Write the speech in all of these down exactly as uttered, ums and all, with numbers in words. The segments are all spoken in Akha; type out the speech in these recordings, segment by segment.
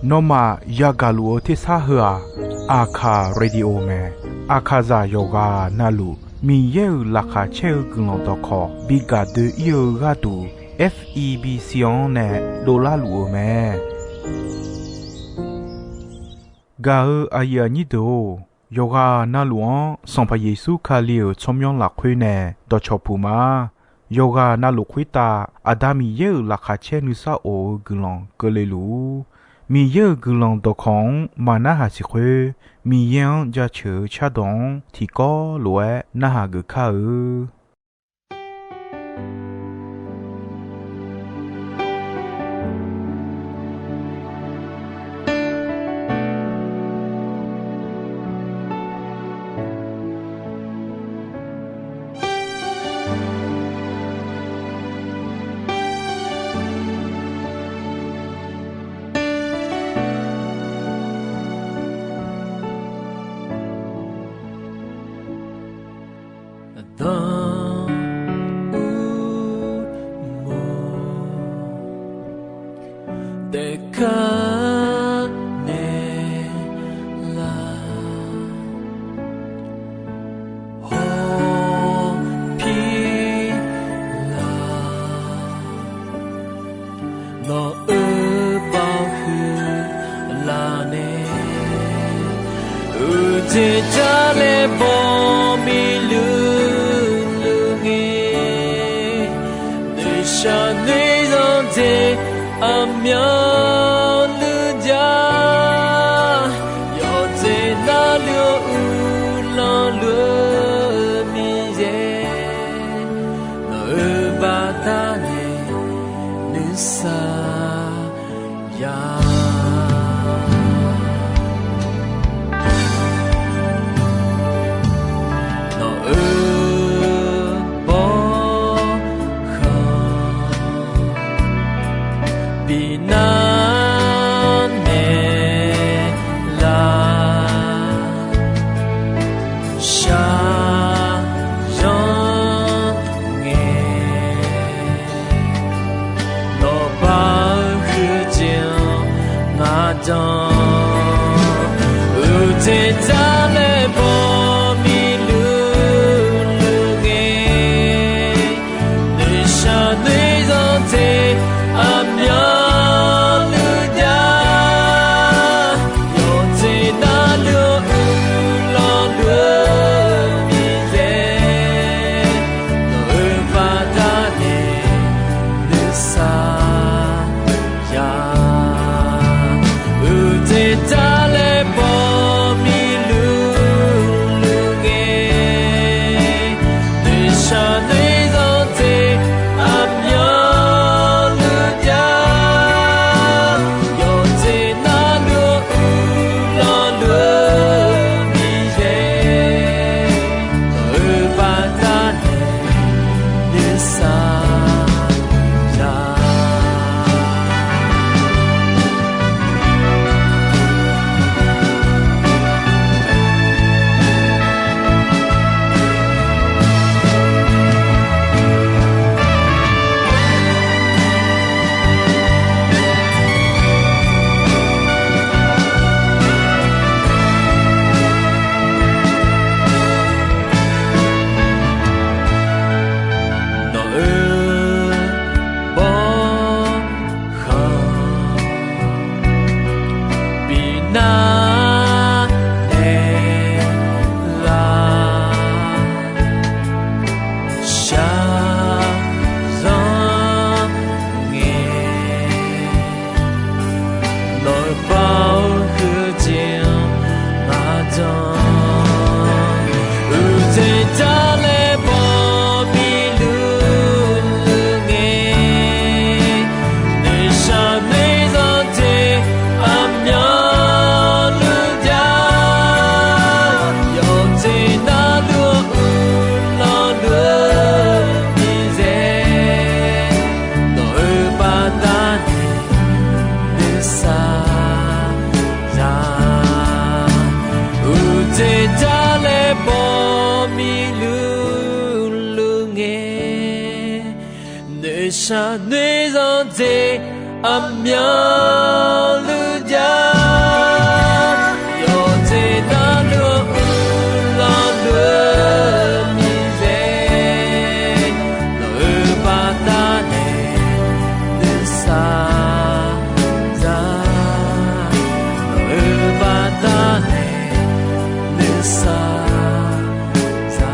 Nawmaf yagaq luf-eu tersar heu-aq, Aqkaq Radio mae. Aqkaqzaq yawqghaq navluf Miqyaer-euq laqkhaq caer-eu guiqlanq dawqkawq bi gaq doe-ir-eu gharduq, F E B C-anr nae dovlar luf-eu mae. Gaq-eu aqyuif aqnyir deuq-or, yawqghaq navluf-anr Sanqpaq Yeqsur Kali-euq tsawrmyanr lafkhoer nae dawqcawq puq ma. Yawqghaq navluf khoertav Aqda Miqyaer-euq laqkhaq caer nuisar of-eu guiqlanq keuvle luf-ur. Miqyaer-euq guiqlanq dawqkawq-anr maqnarhaq siq khoer, Miqyaer-anr jaceuq-eu cardawq-anr tiqkawv lof-aer narhaq geuf kar-eu. Aqdan urmawr taef kar naeq lar, hawpir lar, nawq-euq baoq huiq laf nae, uqcif jar laer baw miqluq luq ngae, noeqshaq noeqzanq jeq aqmyanluf jar, yawqjeq navluf-eu uqlanq luf-eu Miqyaer, nawq-euq baqdanae nuisar ya. Nawq-euq bawrkhanq bi nar naeq lar, shaqzanr ngae, nawq baoq huiq jeq-anr ngar jan, uqcif jar laer baw miqluq luq ngae, noeqshaq noeqzanq jeq aqmyanluf jar, yawqjeq navluf-eu uqlanq luf-eu Miqyaer, nawq-euq baqdanae nuisar ya. Uqcif jar laer baw miqluq luq ngae, noeqshaq noeqzanq jeq aqmyanluf jar, yawqjeq navluf-eu uqlanq luf-eu Miqyaer, nawq-euq baqdanae nuisar ya. Nawq-euq bawrkhanq bi nar naeq lar, shaqzanr ngae, nawq-euq baoq huiq jeq-anr ngar jan, uqcif jar laer baw miqluq luq ngae, noeqshaq noeqzanq jeq aqmyanluf jar, yawqjeq navluf-eu uqlanq luf-eu Miqyaer, nawq-euq baqdanae nuisar ya. Uqcif jar laer baw miqluq luq ngae, noeqshaq noeqzanq jeq Aqmyanluf ja, yawqjeq darluf-eu uiqlanq deuq Miqyaer, nawq-euq baqdanae nuisar za, nawq-euq baqdanae nuisar za.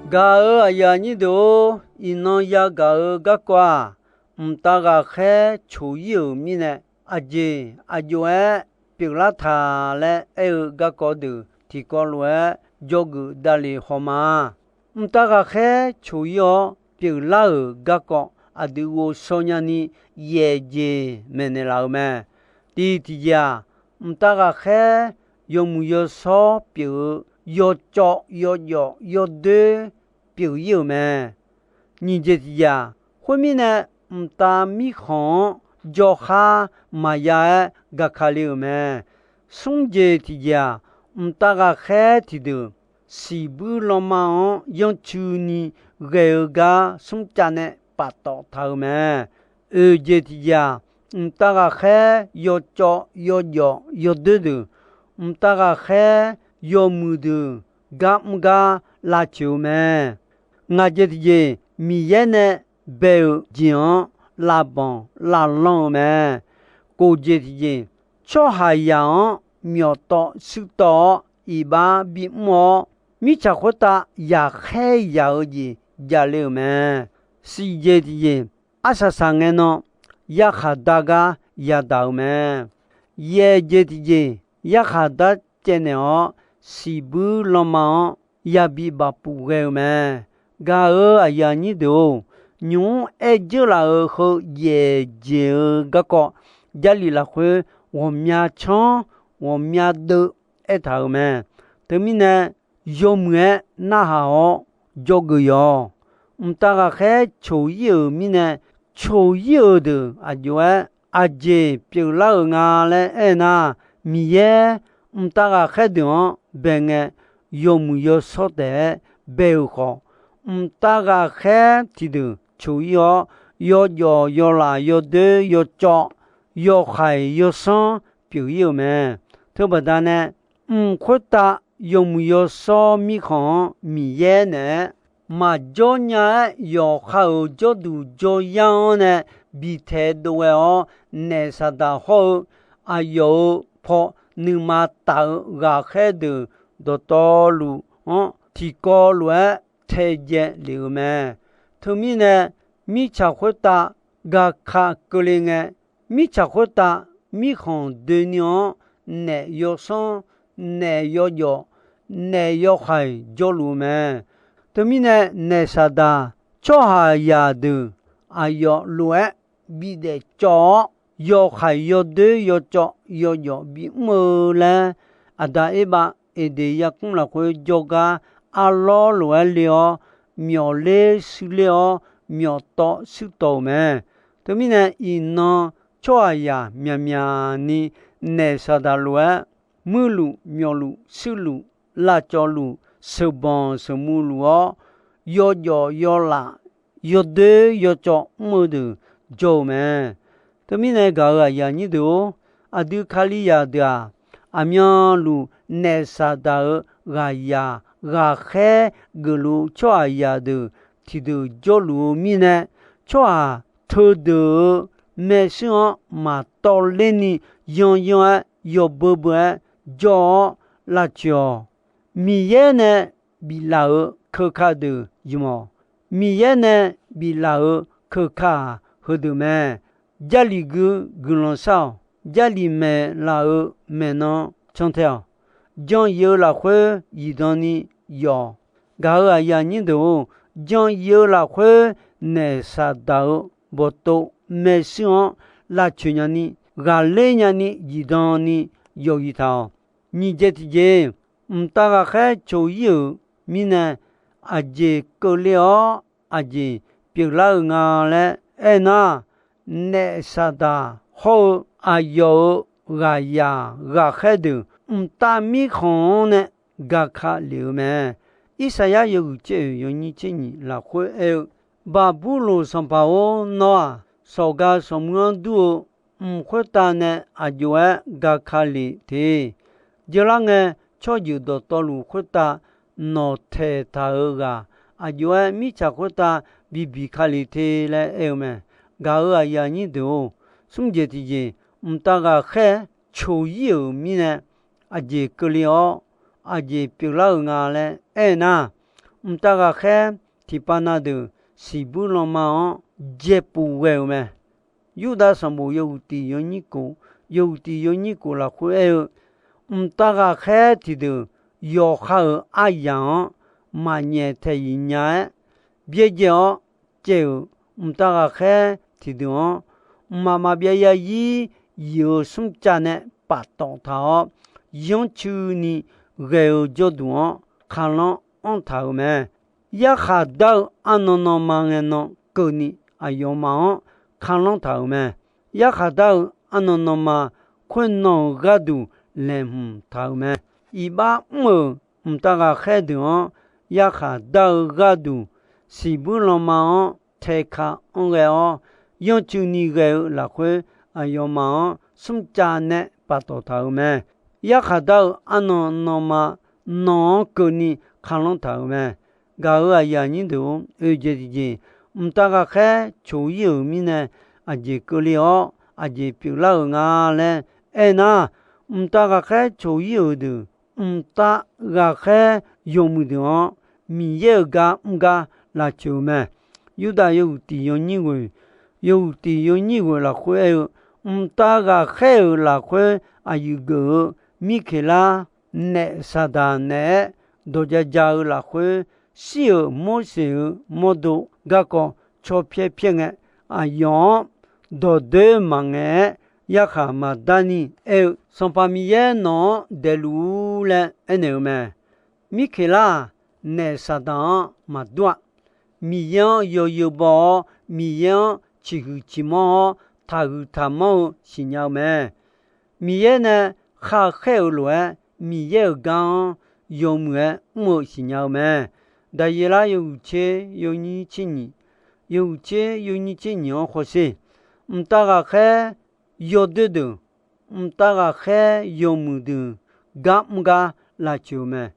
Gaq-euq aqyuif aqnyir deuq-or, iqnan yagaq-eu garkawv-aq, mqtav ghaqkhaer coq-ir-euq mirnae, aqjeq aqjox-aer pyeuflar taq laer aer-eu garkawv deuq tiqkawv lof-aer dzawgeuf davlef haw ma. Mqtav ghaqkhaer coq-ir-awr pyeuflar-euq garkawv aqdui ghovshaw nyani yaef jeq maeqnaeq laf-euq mae. Tiq tiqjeq-aq, mqtav ghaqkhaer yawmuiq yawshawr pyeuf-eu yawcawv yawjawf yawdoer pyeuf-ir-euq mae. Nyiq jeq tiqjeq-aq, khoermirnae mqtav mirkhanq-anr jawrkhar maqya-aer gaqka le-euq mae. Smr jeq tiqjeq-aq, mqtav ghaqkhaer tiqdeuq siqbuir lanma-anr yanrcuini ghae-eu gar smrcav nae paftawf taq-euq mae. Oeq jeq tiqjeq-aq, mqtav ghaqkhaer yawcawv yawjawf yawdoer deuq, mqtav ghaqkhaer yawmuiq deuq gar mr gar lavcoeq-eu mae. Ngaq jeq tiqjeq, Miqyaer nae bae-euq jeq-anr lavbanq lavlanr-eu mae. Kof jeq tiqjeq, tsawrhaqzaq-anr myawqtawv shuirtawv-awr iqbax bimr-awr, mirtsaq khoertav yaqkhaer yaq-eu jeq javle-euq mae. Shif jeq tiqjeq, arsaq saq ngae nan yarkhaq dar gar yadaq-euq mae. Yaef jeq tiqjeq, yarkhaq dar caevnaeq-awr siqbuir lanma-anr yabi bafpuf ghae-eu mae. Gaq-euq aqyuif aqnyir deuq-or, nymq-mr aer dzeur laf-euq heu yaef jeq-eu garkawv Jarlif lafkhoer ghawqmya canr ghawqmya deuv aertaq-euq mae. Teumirnae yawmuiq-aer narhaq-awr dzawgeuf yawq. Mqtav ghaqkhaer coq-ir-euq mirnae, coq-ir-euq deuq aqjox-aer aqjeq pyeuflar-euq nga laer aernar, Miqyaer mqtav ghaqkhaer deuq-anr bae ngae, yawmuiq yawshawr taef-aer bae-euq khawf, mqtav ghaqkhaer tiqdeuq coq-ir-awr, yawjawf yawlaf yawdoer yawcawv yawkhaiq yawsanr pyeuf-ir-euq mae. Teubaqda nae, mq khoertav yawmuiq yawshawr mirkhanq-anr Miqyaer naeq-aer maqjawr nya-aer, yawqha-euq jawrduq jawryar-anr nae bi taedov ghae-awr, naef Saqdaq hawr-eu aqyawf-euq paw nuima taf-eu ghaqkhaer deuq dawqtawvluf-anr tiqkawv lof-aer taedzae lef-euq mae. Teumirnae, mirtsaq khoertav gaqka keuvle ngae, mirtsaq khoertav mirkhanq doeni-anr naef yawsanr, naef yawjawf, naef yawkhaiq jawrluf-eu mae. Teumirnae, naef Saqdaq tsawrhaqzaq deuq aqyawf lof-aer bidaef cawv-awr, yawkhaiq yawdoer yawcawv yawjawf bimr-eu laer, Aqda Erbav Eqdeq yarkmr lafkhoer jawrgar arlawr lof-aer le-awr, myawqler shuirler-awr, myawqtawv shuirtawv-euq mae. Teumirnae, iqnan tsawrhaqzaq myaqmyaq ni naef Saqdaq lof-aer muirluf myawqluf shuirluf lavcawvluf sheuqbanq sheuqmuvluf-awr, yawjawf yawlaf yawdoer yawcawv mr-eu deuq jawr-eu mae. Teumirnae gaq-euq aqyuif aqnyir deuq-or, aqdui Kalizaq deuq-aq, aqmyanluf naef Saqdaq-euq ghaqzaq ghaqkhaer geufluf tsawrhaqzaq deuq tiqdeuq jawrluf-eu mirnae, tsawrhaq teudeuq-euq maershuir-anr maqtawvler ni yanyan-aer yawbeu beu-aer jawr-awr lavcoeq-awq. Miqyaer nae biflaf-euq keuka deuq ymq-awq. Miqyaer nae biflaf-euq keuka-aq heudeuq mae. Jarlif gui guiqlanq shar-awq. Jarlif maeq laf-euq maeqnan cantae-awq. Jan-ir-eu lafkhoer zifdan ni yawf-awq. Gaq-euq aqyuif aqnyir deuq-or, jan-ir-eu lafkhoer naef Saqdaq-euq bawqtov maershuir-anr lavcoeq nyani, ghaqler nyani zifdan ni yawf-ir taq-awq. Nyiq jeq tiqjeq, mqtav ghaqkhaer coq-ir-euq mirnae, aqjeq keuvle-awr aqjeq pyeuflar-eu nga laer aernar, naef Saqdaq hawr-eu aqyawf-euq ghaqzaq ghaqkhaer deuq mqtav mirkhanq-anr nae gaka lef-eu mae. Irsaqyar yawhuiq tser oeq yawnyir tser nyiq lafkhoer aer-eu, Baqburloq sanqpaq-or, nawr-aq, sawqga sawqmuir-anr dur-eu mq khoertav nae aq jov-aer gaka lef te. Jeurlar ngae, tsawrjeuq dawqtawvluf khoertav nawqtaeq taq-euq ghaq, aq jov-aer mirtsaq khoertav bibiq ka lef te laer aer-eu mae. Gaq-euq aqyuif aqnyir deuq-or, smr jeq tiqjeq, mqtav ghaqkhaer coq-ir-euq mirnae, aqjeq keuvle-awr aqjeq pyeuflar-euq nga laer aer nar, mqtav ghaqkhaer tiqpav na deuq siqbuir lanma-anr jaepuf ghae-euq mae. Yurdav sanqbof yawhuiq tiq yawnyir kof, yawhuiq tiq yawnyir kof lafkhoer aer-eu, mqtav ghaqkhaer tiqdeuq yawqha-euq aryaq-anr maqnyaef taeq-iq nya-aer byaerdzae-awr caev-euq mqtav ghaqkhaer tiqdeuq-anr, mqmaq maqbyav yarzir yif-eu smrcav nae paftawf taq-awr, yanrcuini ghae-eu jawrduq-anr kaqlanr anr taq-euq mae. Yarkhaq dar-eu arnan nanma ngae nan keuvni aqyawfmaf-anr kaqlanr taq-euq mae. Yarkhaq dar-eu arnan nanma khoernan-euq gharduq laeqhmq taq-euq mae. Iqbax mr-euq mqtav ghaqkhaer deuq-anr yarkhaq dar-eu gharduq, siqbuir lanma-anr taeka anr ghae-awr, yanrcuini ghae-eu lafkhoer aqyawfmaf-anr smrcav nae paftawf taq-euq mae. Yarkhaq dar-eu arnan nanma nan-anr keuvni kaqlanr taq-euq mae. Gaq-euq aqyuif aqnyir deuq-or, oeq jeq tiqjeq, mqtav ghaqkhaer coq-ir-euq mirnae, aqjeq keuvle-awr aqjeq pyeuflar-euq nga laer aernar, mqtav ghaqkhaer coq-ir-euq deuq, mqtav ghaqkhaer yawmuiq deuq-anr Miqyaer-euq gar mr gar lavcoeq-eu mae. Yurdav yawhuiq tiq yawnyir ghoeq, yawhuiq tiq yawnyir ghoeq lafkhoer aer-eu, mqtav ghaqkhaer-euq lafkhoer aqyuif geuf-eu Mirkeqlar naef Saqdaq naeq-aer dawq ja ja-eu lafkhoer, shir-euq Morseq-euq mawrdo garkawv caw pyaer pyaer ngae, aqyawf-anr dawqdoer maqngaeq-aer yarkhaq maqdar ni aer-eu, Sanqpaq Miqyaer nawq-anr daefluf-ur laer aernaeq-eu mae. Mirkeqlar-aq, naef Saqdaq-anr maqdur-a. Miqyaer-anr yawzeu baw-awr, Miqyaer-anr ciqhuiq ciqmanr-awr, taqhuiq taqmanr-eu siqnya-eu mae. Miqyaer nae khar khaer-euq lof-aer, Miqyaer-euq gar-anr yawmuiq-aer mr-eu siqnya-eu mae. Daqyeqlar yawhuiq tser yawnyir tser nyiq, yawhuiq tser yawnyir tser nyiq-anr hawsher. Mqtav ghaqkhaer yawdoer deuq, mqtav ghaqkhaer yawmuiq deuq gar mr gar lavcoeq-eu mae.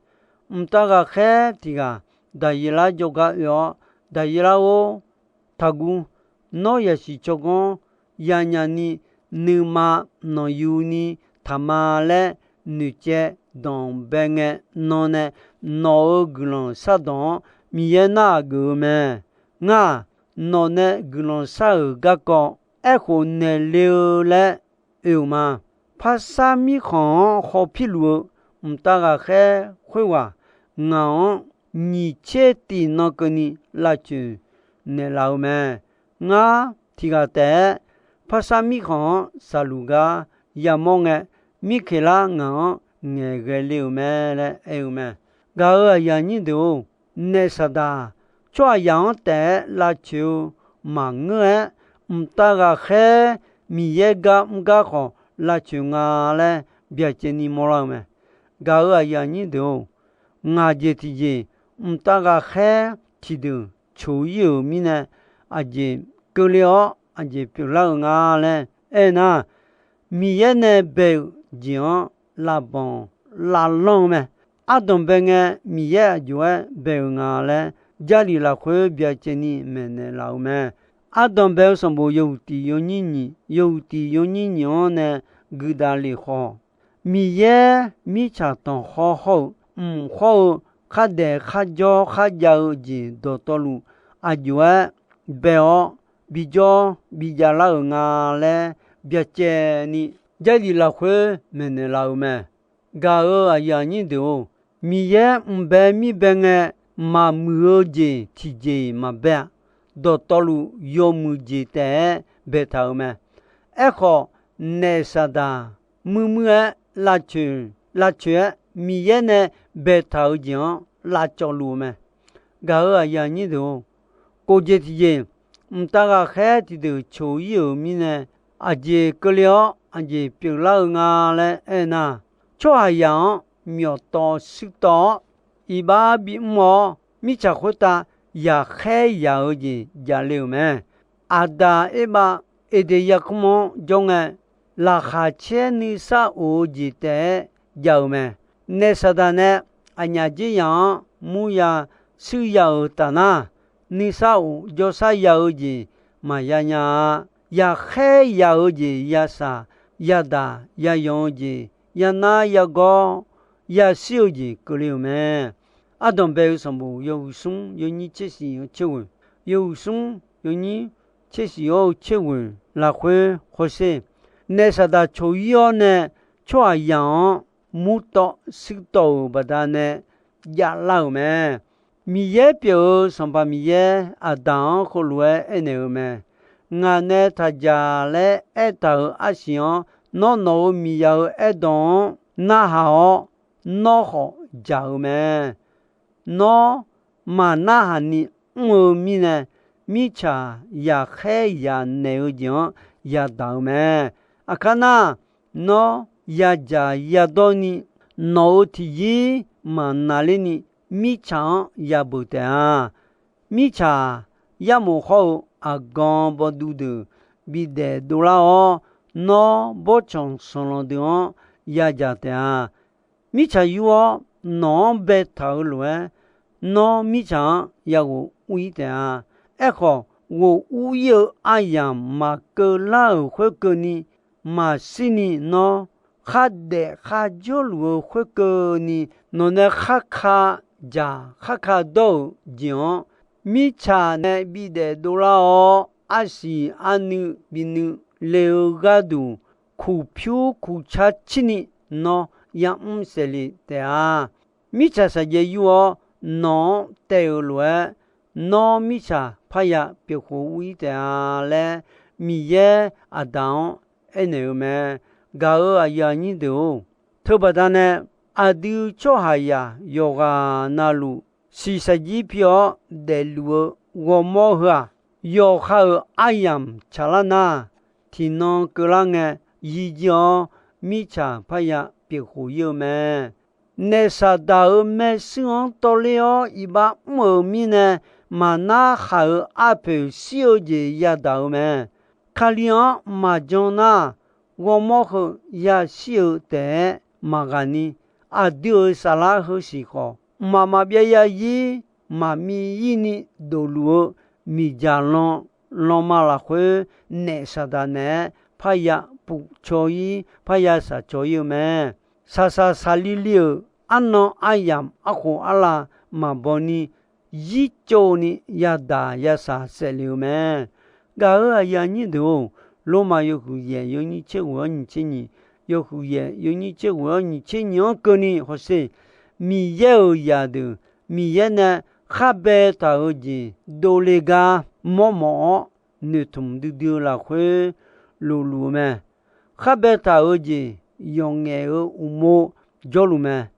Mqtav ghaqkhaer tiq ghaq Daqyeqlar jawrgar oe-awr, Daqyeqlar-or, taqguv. Nawr yasiq tsawrganr yanyaf ni, nuima nanqyu ni taq ma laer noeqcaev danqbae ngae, nan nae nawq-euq guiqlanq shardawq-anr Miqyaer narhaq geuf-eu mae. Ngar-aq, nawq nae guiqlanq shar-euq garkawv aerkhof naeqle-eu laer oe-euq ma. Parsar mirkhanq-anr hawpirluf-eu mqtav ghaqkhaer khoerghaq ngaq-anr nyiq tser tiq nan keuvni lavcoeq naeqlaf-eu mae. Ngar tiq ghaq taef-aer parsar mirkhanq-anr saqluf gar yamawr ngae, Mirkeqlar ngaq-anr ngaeqghae le-euq mae laer aer-eu mae. Gaq-euq aqyuif aqnyir deuq-or, naef Saqdaq-aq, tsawrhaqzaq-anr taef-aer lavcoeq-eu maqngeur-aer, mqtav ghaqkhaer Miqyaer gar mr gar khawf lavcoeq nga laer byacaevni mawrlar-eu mae. Gaq-euq aqyuif aqnyir deuq-or, ngaq jeq tiqjeq, mqtav ghaqkhaer tiqdeuq coq-ir-euq mirnae, aqjeq keuvle-awr aqjeq pyeuflar-euq nga laer aernar, Miqyaer nae bae-euq jeq-anr lavbanq lavlanr-eu mae. Ardanq bae ngae, Miqyaer aq jov-aer bae-euq nga laer, Jarlif lafkhoer byacaevni maeqnaeq laf-eu mae. Ardanq bae-eu sanqbof yawhuiq tiq yawnyir nyiq, yawhuiq tiq yawnyir nyiq-anr nae guidav lef khawf, Miqyaer mirtsaq tanqkhawr hawr-eu, mq khawr-eu, khardaef kharjawr kharjav-eu jeq dawqtawvluf, aq jov-aer bae-awr bijawr bijav lar-euq nga laer byacaevni, Jarlif lafkhoer maeqnaeq laf-eu mae. Gaq-euq aqyuif aqnyir deuq-or, Miqyaer mqbae mirbae ngae, maqmuiq-eu jeq tiqjeq-iq maqbae-a. Dawqtawvluf yawmuiq jeq taef-aer baetaq-euq mae. Aerkhawf, naef Saqdaq muir muir-aer lavcoeq lavcoeq-aer, Miqyaer nae baetaq-eu jeq-anr lavcawv luf-eu mae. Gaq-euq aqyuif aqnyir deuq-or, kof jeq tiqjeq, mqtav ghaqkhaer tiqdeuq coq-ir-euq mirnae, aqjeq keuvle-awr aqjeq pyeuflar-eu nga laer aernar, tsawrhaqzaq-anr myawqtawv shuirtawv-awr, iqbax bimr-awr, mirtsaq khoertav yaqkhaer yaq-eu jeq javle-euq mae. Aqdaq Erbav Eqdeq yarkmr-anr jawr ngae, laqkhaq caer nuisar of-eu jeq taef-aer jav-euq mae. Naef Saqdaq nae aqnyaf dzer yaq-anr murya shuir ya-euq taf nar, nuisar of jawrshar ya-eu jeq maqya nya-a. Yaqkhaer yaq-eu jeq yashaq, yadaq yayanq-eu jeq, yanar yagawr, yashir-eu jeq keuvle-euq mae. Ardanq bae-eu sanqbof yawhuiq smr yawnyir tser shiq-anr tser ghoeq, yawhuiq smr yawnyir tser shiq-awr-eu tser ghoeq lafkhoer hawsher. Naef Saqdaq coq-ir-awr nae tsawrhaqzaq-anr murtawv shuirtawv-euq baqdanae javlar-euq mae. Miqyaer pyeuf-eu Sanqpaq Miqyaer Aqdaq-anr heulof-aer aernaeq-eu mae. Ngaq nae taq dzaq laer aertaq-euq arsiq-anr, nawr nawq-euq miqzaq-euq aerdawq-anr narhaq-awr, nawr khawf dzaq-eu mae. Nawr maqnarhaq ni mr-eu mirnae, mirtsaq yaqkhaer yaq naeq-eu jeq-anr yadaq-eu mae. Aqkar nar, nawr yadzaq yadawr ni, nawq-euq tiqyir maqnaqler ni, mirtsaq-anr yabeuq taef-a. Mirtsaq yarmof hawr-eu aqgan bawduv deuq bidaef dovlar-awr, nawr bawrtsanq sanqlanq deuq-anr yadzaq taef-a. Mirtsaq yur-awr nawq-anr baetaq-euq lof-aer, nawr mirtsaq-anr yaghof ur-ir taef-a. Aerkhawf, ghof ur-ir-eu aryamq maqkeuv lar-euq khoerkeuvni, maqshir ni nawr khardaef kharjawrluf-eu khoerkeuvni, nawqnae kharka dzaq kharka dawr-euq jeq-anr, mirtsaq nae bidaef dovlar-awr, arsiq arnuiv binuiv le-eu gharduq, kuqpyur kuqcar cir ni nawr yamr saef le taef-a. Mirtsaq shaqjaev yur-awr nawq-anr taev-euq lof-aer, nawr mirtsaq parya pyeuf khof ur-ir taef-a laer, Miqyaer Aqdaq-anr aernaeq-eu mae. Gaq-euq aqyuif aqnyir deuq-or, teubaqda nae aqdui tsawrhaqzaq yawqghaq navluf shiqshaq jir pi-awr daefluf-eu ghawrmawr heu-aq, yawqha-euq aryamq tsaqlar nar, tiqnan keuvlar ngae yir jir-awr, mirtsaq parya pyeuf khof ir-eu mae. Naef Saqdaq-euq maershuir-anr tawvler-awr iqbax mr-euq mirnae, maqnar khaq-euq arpoeq shir-eu jeq yadaq-eu mae. Kali-anr maqjan nar, ghawrmawr heu yashir-eu taef-aer maqghaq ni, aqdui-euq saflar heu siq khawf, mqmaq maqbyav yarzir maqmiv ir ni dofluf-eu miqdzaq lan lanma lafkhoer, naef Saqdaq naeq-aer parya pufcaw ir, parya shaqcaw ir-eu mae. Shaqshaq shaqli li-euq arnan aryamq arkhof arlav maqbaw ni, yircov ni yadaq yashaq saef le-eu mae. Gaq-euq aqyuif aqnyir deuq-or, Lormav yawhuiq yaef yawnyir tser ghoeq-awr nyiq tser nyiq, yawhuiq yaef yawnyir tser ghoeq-awr nyiq tser nyiq-anr keuvni hawsher. Miqyaer-euq zaqdeuq, Miqyaer nae khar baetaq-euq jeq dovle gar mawrmawf-awr, noeqtmq duidui-eu lafkhoer lofluf-eu mae. Khar baetaq-euq jeq yawqngaef-euq uqmov jawrluf mae.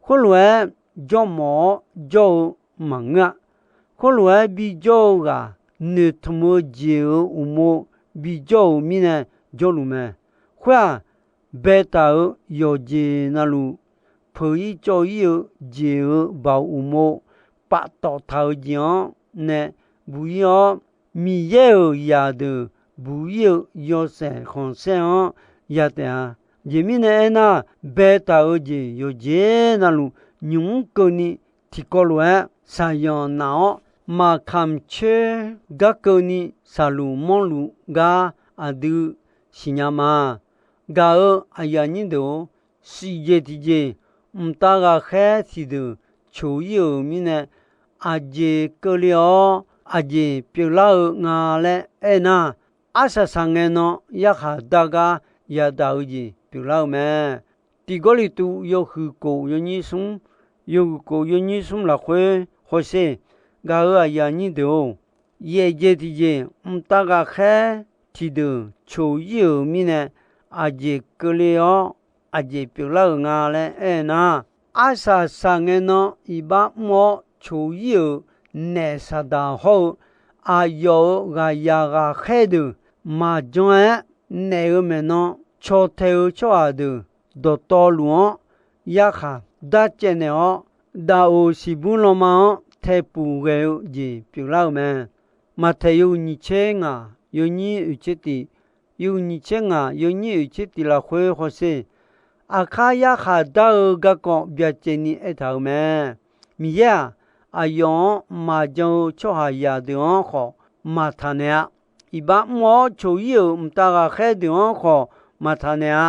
Khoerlof-aer jawrmawf-awr jawr-eu maqngeur-a. Khoerlof-aer bijawr-eu ghaq noeqtmq-eu jeq-euq uqmov bijawr-euq mirnae jawrluf mae. Khoer-aq, baetaq-euq yawqjeq navluf, peuq-ir cawv-ir-eu jeq-euq baoq uqmov paftawf taq-euq jeq-anr nae buq-ir-awr, Miqyaer-euq zaqdeuq buq-ir-eu yawshaef khanqsaer-anr ya taef-a. Aqjeq mirnae aernar, baetaq-euq jeq yawqjeq navluf nymq mr keuvni tiqkawv lof-aer shaqyanq naq-awr, maqkamq coer gar keuvni shaqluf manrluf gar aqdui siqnya ma. Gaq-euq aqyuif aqnyir deuq-or, siqjeq tiqjeq mqtav ghaqkhaer tiqdeuq coq-ir-euq mirnae, aqjeq keuvle-awr aqjeq pyeuflar-eu nga laer aernar, arsaq saqngae nan yarkhaq dar gar yadaq-eu jeq pyeuflar-eu mae. Tiq Gawrliqtu yawhuiq kof yawnyir smr, yawhuiq kof yawnyir smr lafkhoer hawsher. Gaq-euq aqyuif aqnyir deuq-or, yaefjeq tiqjeq mqtav ghaqkhaer tiqdeuq coq-ir-euq mirnae, aqjeq keuvle-awr aqjeq pyeuflar-euq nga laer aernar, arsaq saqngae nan iqbax mr-awr coq-ir-euq naef Saqdaq hawr-eu aqyawf-euq ghaqzaq ghaqkhaer deuq maqjan-aer naef-eu maeqnan caw tae-eu tsawrhaq deuq dawqtawvluf-anr yarkhaq darcaev naeq-awr, daf-euq siqbuir lanma-anr taepuf ghae-eu jeq pyeuflar-euq mae. Maqtaeq yawhuiq nyiq tser ngaq yawnyir oeq tser tiq, yawhuiq nyiq tser ngaq yawnyir oeq tser tiq lafkhoer hawsher, aqkar yarkhaq dar-eu garkawv byacaevni aertaq-euq mae. Miqyaer-aq, aqyawf-anr maqjan-eu tsawrhaqzaq deuq-anr khawf maqtaq naeq-a. Iqbax mr-awr coq-ir-euq mqtav ghaqkhaer deuq-anr khawf maqtaq naeq-a.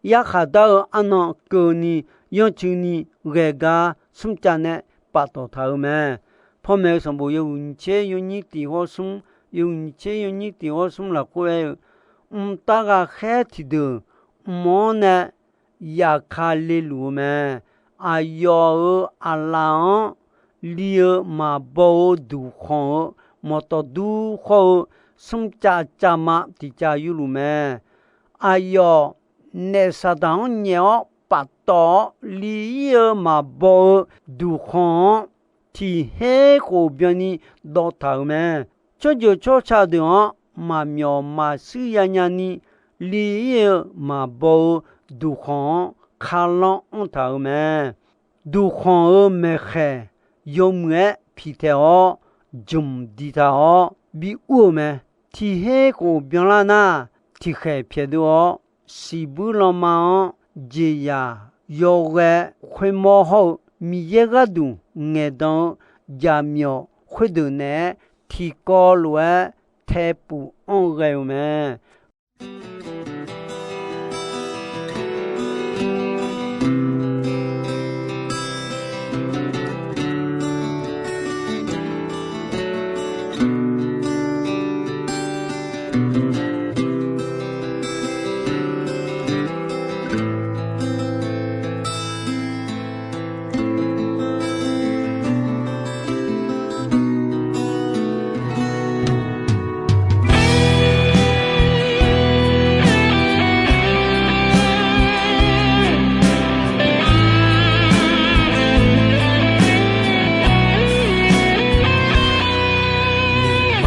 Yarkhaq dar-eu arnan keuvni yanrcuini ghae gar smrcav nae paftawf taq-euq mae. Panmaeq-eu sanqbof yawhuiq nyiq tser yawnyir tiq hawr smr, yawhuiq nyiq tser yawnyir tiq hawr smr lafkhoer aer-eu, mqtav ghaqkhaer tiqdeuq mq-anr nae yaqka leluf-eu mae. Aqyawf-euq aqlaf-anr li-eu maqbaw-eu duqkhanq-eu mawqtawf dur khawr-eu smrcav cavma tiqcav yurluf mae. Aqyawf naef Saqdaq-anr nyaef-awr paftawf-awr li-ir-eu maqbaw-eu duqkhanq-anr tiq her khof byanni dawv taq-euq mae. Tsawrjeuq tsawrca deuq-anr maqmyawf maqshuir yanya ni li-ir-eu maqbaw-eu duqkhanq-anr kalanr anr taq-euq mae. Duqkhanq-euq maeqkhaeq yawmuiq-aer piqtaeq-awr, jmq diqtaq-awr bi ur-euq mae. Tiq her khof byanlar nar, tiqkhaeq pyaeqdov-awr, siqbuir lanma-anr jeqzaq yawghae khoermawr hawr-eu Miqyaer gharduq ngaeqdan-eu jaqmyawf khoerdeuq naeq-aer tiqkawv lof-aer taepuf anr ghae-eu mae.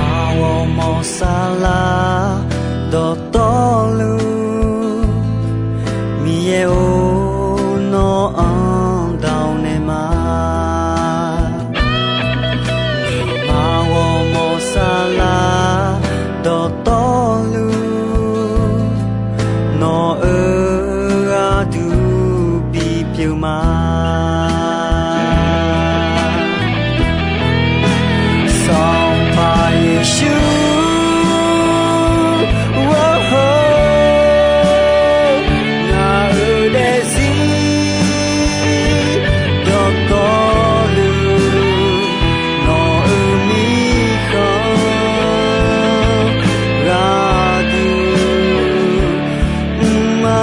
Aqmar ghawrmawr saflar dawqtawvluf, Miqyaer-or, nawr-anr dawq naeq ma. Aqmar ghawrmawr saflar dawqtawvluf, nawq-euq gharduq bipyeuf ma. Sanqpaq Yeqsur, ngaq-euq daefzir dawqtawvluf, nawq-euq mirkhanq gharduq mr ma.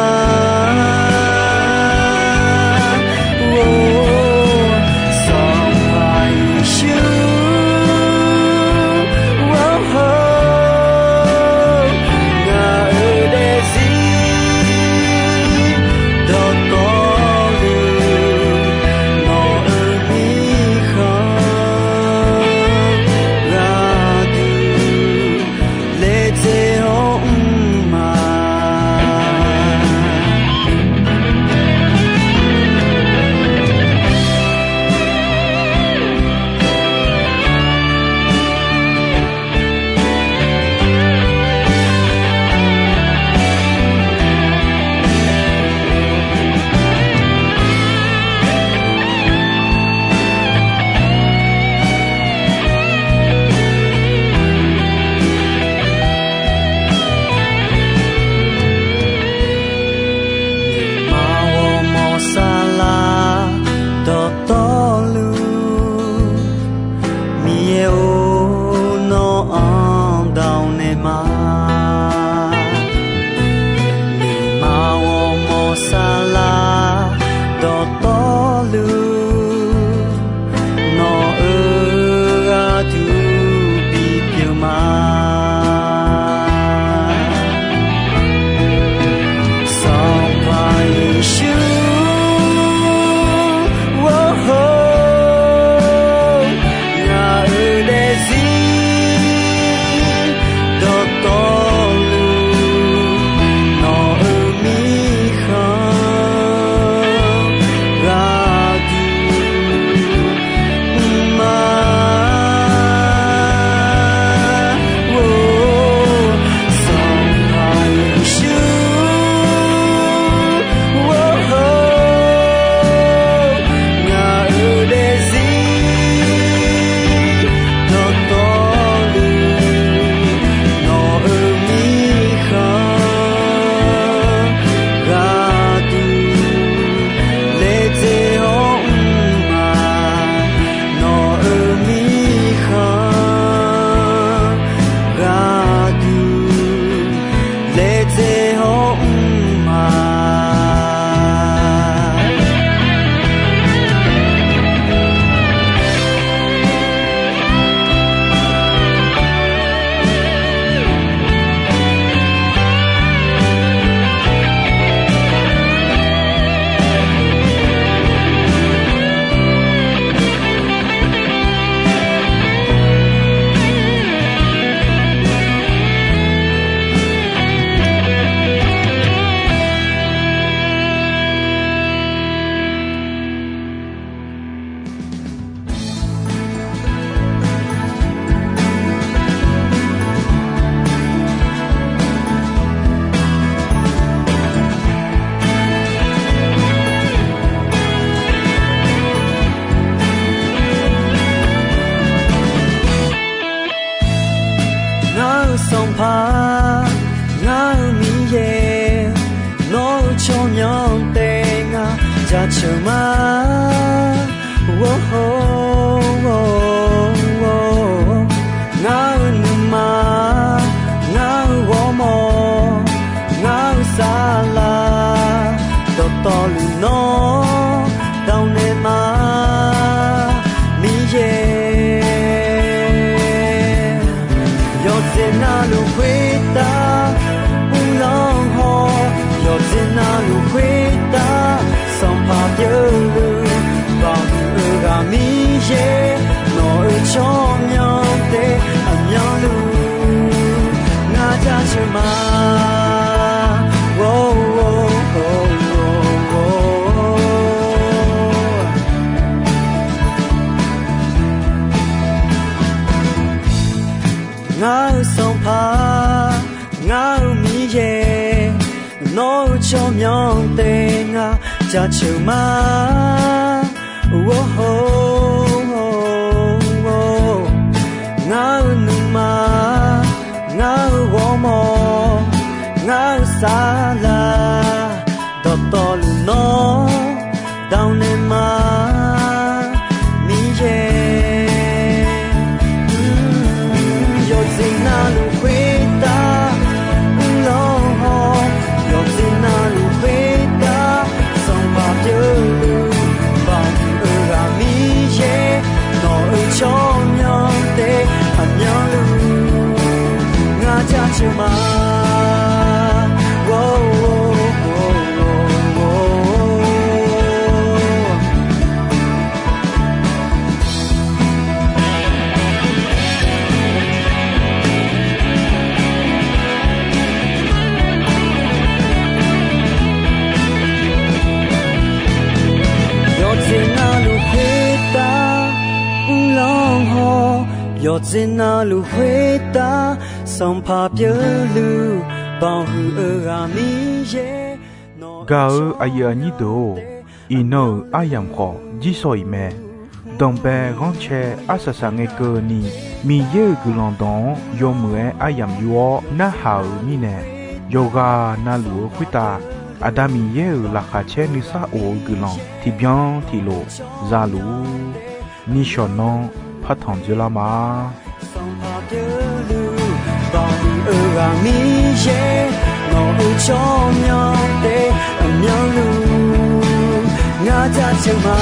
jaceuq ma. Or, ngar-euq nuima, ngar-euq ghawrmawr, ngar-euq saflar, dawqtawvluf nawr dav naeq ma, Miqyaer. Yawqjeq navluf khoertav uvlanr haw, yawqjeq navluf khoertav sanqpaq pyeufluf, baqhuiq-eu ghaq Miqyaer, nawq-euq tsawrmyanr taef aqmyanluf ngar jaceuq ma. Ngar-euq Sanqpaq, ngar-euq Miqyaer, nawq-euq tsawrmyanr taef ngar jaceuq ma. Or, ngar-euq nuima, ngar-euq ghawrmawr, ngar-euq saflar, dawqtawvluf nawr dav naeq ma, Miqyaer. Yawqjeq navluf khoertav uvlanr haw, yawqjeq navluf khoertav sanqpaq pyeufluf, baqhuiq-eu ghaq Miqyaer, nawq-euq tsawrmyanr taef aqmyanluf ngar jaceuq ma. Yawqjeq navluf khoertav uvlanr haw, yawqjeq navluf khoertav sanqpaq pyeufluf, baqhuiq-eu ghaq Miqyaer. Gaq-eu aqyuif aqnyir deuq-or, iqnan-euq aryamq khawf jirsawq iq mae. Danqbae ghanrcae arsaq saq ngae keuvni, Miqyaer-euq guiqlanq dawq-anr yawmuiq-aer aryamq yur-awr narhaq-euq mirnae, yawqghaq navluf-eu khoertav Aqda Miqyaer-euq laqkhaq caer nuisar of-eu guiqlanq tiqbyan tiqlof za luf-ur. Nishawq nanr partanq dzoerlar ma. Sanqpaq pyeufluf, baqhuiq-eu ghaq Miqyaer, nawq-euq tsawrmyanr taef aqmyanluf ngar jaceuq ma.